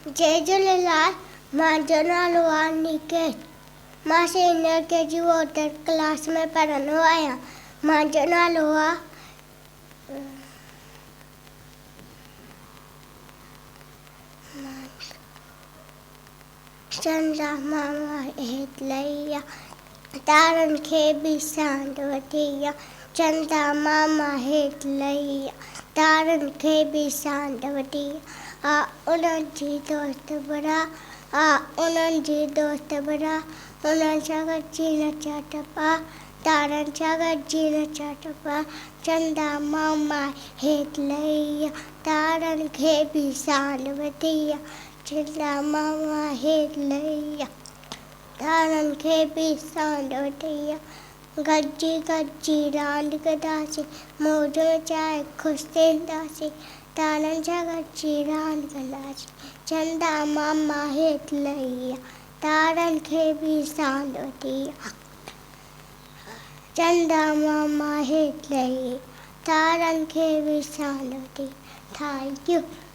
جئي جهوليلال، منهنجو نالو آهي نڪيت. مان سينيئر ڪي جي ووٽر ڪلاس ۾ پڙهندو آهيان. منهنجو نالو آهي چندا ماما هيٺ لهي آ، تارن کي به ساند وٺي آ. چندا ماما هيٺ لهي آ، تارن کي به ساند وٺي آ. انهن جي دوست برا آ، انهن جي دوست برا، انهن سان گڏجي نچا ٽپا، تارن سان گڏجي نچا ٽپا. چندا ماما هيٺ لهي آ، تارن کي به ساند وٺي آ. چندا ماما هيٺ لهي آ، تارن کي به ساند وٺي آ. گڏجي گڏجي راند ڪنداسين، موج مچائي خوش ٿينداسين، تارن سان گڏجي راند ڪنداسين. چندا ماما هيٺ لهي آ، تارن کي به ساند وٺي آ. چندا ماما هيٺ لهي آ، تارن کي به ساند وٺي آ. Thank you.